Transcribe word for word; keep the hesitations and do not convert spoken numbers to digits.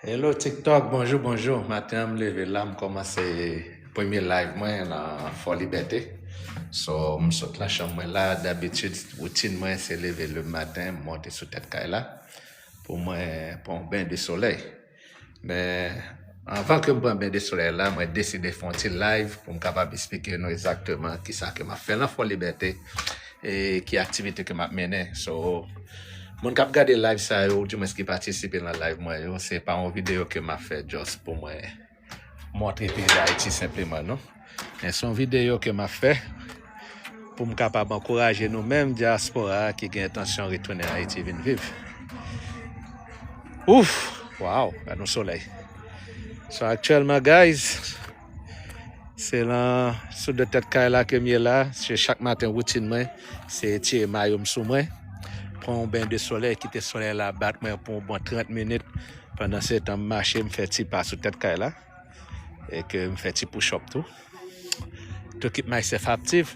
Hello TikTok, bonjou, bonjou. Maten an m leve la, m kòmanse premye live mwen nan Fò Libète. So, m sot nan chanm mwen la, dabitid woutin mwen se leve le maten, m monte sou tèt kay la pou mwen pran yon ben de solèy. Men anvan ke m pran ben de solèy la, mwen deside fè yon ti live pou m kapab eksplike nou egzakteman kisa ke m ap fè nan Fò Libète e ki aktivite ke m ap mennen. So, moun k ap gade live sa yo, oudimwens ki patisipe nan live mwen yo, se pa yon videyo ke m ap fè just pou mwen montre peyi Dayiti senpleman, non. Men se yon videyo ke m ap fè pou m kapab ankouraje nou menm dyaspora a ki gen entansyon retounen Ayiti vin viv. Ouf! Waw! Gad yon solèy. So, aktyèlman, guys, se lan sou de tèt kay la ke m ye la. Se chak maten woutin mwen, se etire mayo m sou mwen, pran yon ben de solèy, kite solèy la bat mwen pou yon bon trant minit. Pandan se tan m mache, m fè ti pa sou tèt kay la e ke m fè ti push up tou. To keep myself active.